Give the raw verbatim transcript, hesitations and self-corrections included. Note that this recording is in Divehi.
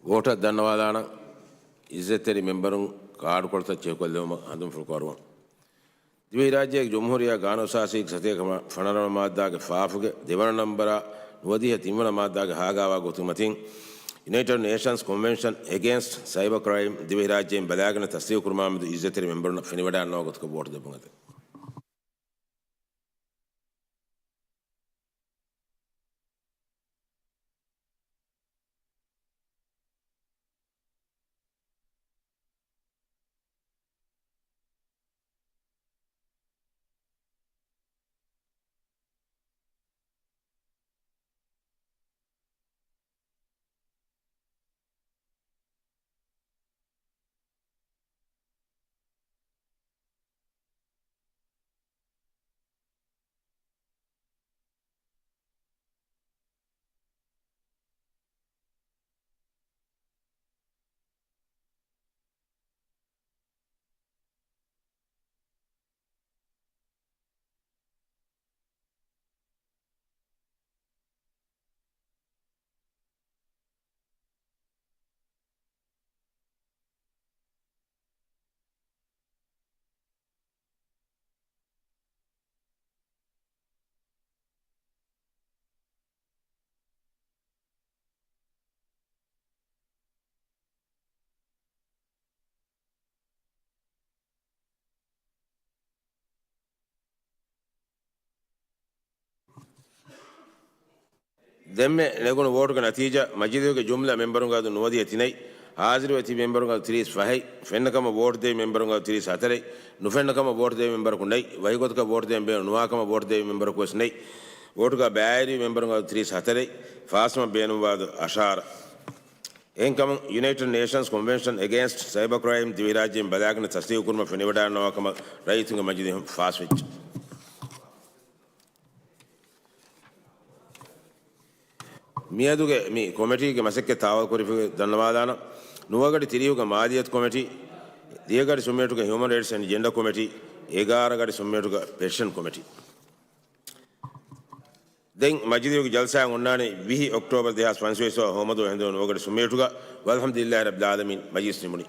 ވޯޓަށް ދަންނަވާލާނަން. އިއްޒަތްތެރި މެމްބަރުން ކާޑުކޮޅުތައް ޗެކުކޮށްލެވުމަށް ހަނދުންފުޅު ކޮށްލަން. ދިވެހިރާއްޖޭގެ ޖުމްހޫރިއްޔާ ގާނޫނުއަސާސީގެ ސަތޭކަ ފަނަރަވަނަ މާއްދާގެ ފާފުގެ ދެވަނަ ނަންބަރާ ނުވަދިހަ ތިންވަނަ މާއްދާގެ ހާގާވާ ގޮތުގެ މަތިން، ޔުނައިޓެޑް ނޭޝަންސް ކޮންވެންޝަން އެގެންސްޓް ސައިބަ ކްރައިމް ދިވެހިރާއްޖޭން ބަލާގަނެ ތަސްދީގުކުރުމާމެދު އިއްޒަތްތެރި މެމްބަރުންނަށް ފެނިވަޑައިގަންނަވާ ގޮތަކަށް ވޯޓު ދެއްވުން އެދެން. ދެންމެ ނެގުނު ވޯޓުގެ ނަތީޖާ، މަޖިލީހުގެ ޖުމްލަ މެމްބަރުންގެ އަދަދު ނުވަދިހަ ތިނެއް، ހާޒިރުވެ ތިބި މެމްބަރުންގެ އަދަދު ތިރީސް ފަހެއް، ފެންނަ ކަމަށް ވޯޓު ދެވި މެމްބަރުންގެ އަދަދު ތިރީސް ހަތަރެއް، ނުފެންނަ ކަމަށް ވޯޓު ދެވި މެމްބަރަކު ނެތް، ވަކި ގޮތަކަށް ވޯޓު ދެވި މެމްބަރަކު ވެސް ނެތް، ވޯޓުގަ ބައިވެރިވި މެމްބަރުންގެ އަދަދު ތިރީސް ހަތަރެއް، ފާސްވުމަށް ބޭނުންވާ އަދަދު އަށާރަ. އެހެންކަމުން، ޔުނައިޓެޑް ނޭޝަންސް ކޮންވެންޝަން އެގެންސްޓް ސައިބަ ކްރައިމް ދިވެހިރާއްޖޭން ބަލާގަނެ ތަސްދީގުކުރުމަށް ފެނިވަޑައިގަންނަވާ ކަމަށް ރައްޔިތުންގެ މަޖިލީހުން ފާސްވެއްޖެ. މިއަދުގެ މި ކޮމިޓީގެ މަސައްކަތް ތާވަލްކުރިފަ ދަންނަވާލާނަން. ނުވަގަޑި ތިރީހުގަ މާލިޔަތު ކޮމިޓީ، ދިހަގަޑި ސުންމިނެޓުގަ ހިއުމަން ރައިޓްސް އެންޑް ޖެންޑަ ކޮމިޓީ، އެގާރަ ގަޑި ސުންމިނެޓުގަ ޕެންޝަން ކޮމިޓީ. ދެން މަޖިލީހުގެ ޖަލްސާއެއް އޮންނާނީ ވިހި އޮކްޓޯބަރު ދެހާސް ފަންސަވީސް ހޯމަދޫ ހެނދުނު ނުވަގަޑި ސުންމިނެޓުގަ. ވަލްޙަމްދުލިއްލާހި ރައްބިލް ޢާލަމީން. މަޖިލިސް ނިމުނީ.